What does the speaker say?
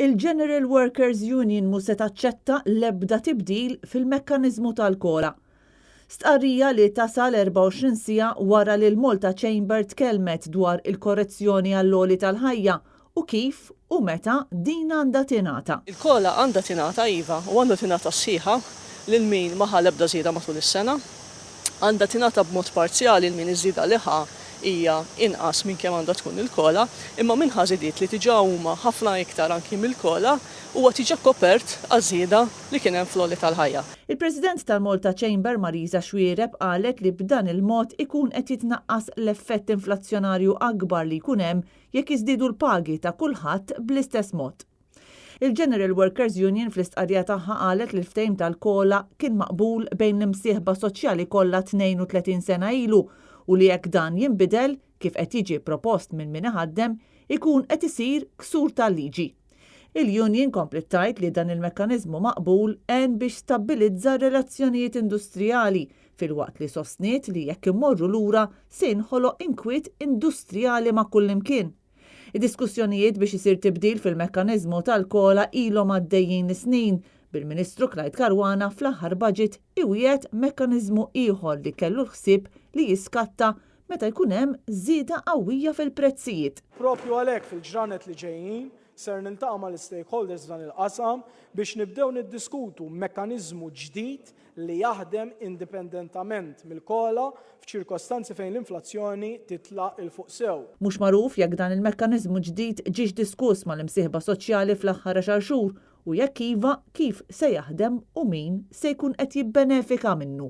Il-General Workers Union mhu se taċċetta l-ebda tibdil fil-mekkaniżmu tal-COLA. Stqarrija li tasal 24 siegħa wara li l-Malta Chamber tkellmet dwar il-korrezzjoni għall-għoli tal-ħajja u kif u meta din għandha tingħata. Il-COLA għandha tingħata iva, u għandha tingħata sħiħa lil min ma ħa l-ebda żieda matul is-sena. Għandha tingħata b'mod parzjali lil min iż-żieda li ħa hija inqas minn kemm għandha tkun il-COLA, imma min ħa żidiet li diġà huma ħafna iktar anki mill-COLA, huwa diġà kopert għaż-żieda li kien hemm fl-għoli tal-ħajja. Il-President tal-Malta Chamber Marisa Xuereb qalet li b'dan il-mod ikun qed jitnaqqas l-effett inflazzjonarju akbar li jkun hemm jekk jiżdiedu l-pagi ta' kulħadd bl-istess mod. Il-General Workers Union fl-istqarrija tagħha qalet li l-ftehim tal-COLA kien maqbul bejn l-imsieħba soċjali kollha 32 sena ilu u li jekk dan jinbidel, kif qed jiġi propost minn min iħaddem, ikun qed isir ksur tal-liġi. Il-union kompliet tgħid li dan il-mekkaniżmu maqbul għen biex stabbilizza r-relazzjonijiet industrijali filwaqt li sostniet li jekk immorru lura se jinħoloq inkwiet industrijali ma' kullimkien. Id-diskussjonijiet biex isir tibdil fil-mekkaniżmu tal-COLA ilhom għaddejjin is-snin, bil-Ministru Clyde Caruana fl-aħħar budget iwiegħed mekkaniżmu ieħor li kellu l-ħsieb li jiskatta meta jkun hemm żieda qawwija fil-prezzijiet. Proprju għalhekk fil-ġranet li ġejjin ser niltaqa' mal-istakeholders f'dan il-qasam biex nibdew niddiskutu mekkaniżmu ġdid li jaħdem indipendentament mill-COLA f'ċirkostanzi fejn l-inflazzjoni titla' 'l fuq sew. Mhux magħruf jekk dan il-mekkaniżmu ġdid ġiex diskuss mal-imsieħba soċjali fl-aħħar għaxar xhur u jekk iva, kif se jaħdem u min se jkun qed jibbenefika minnu.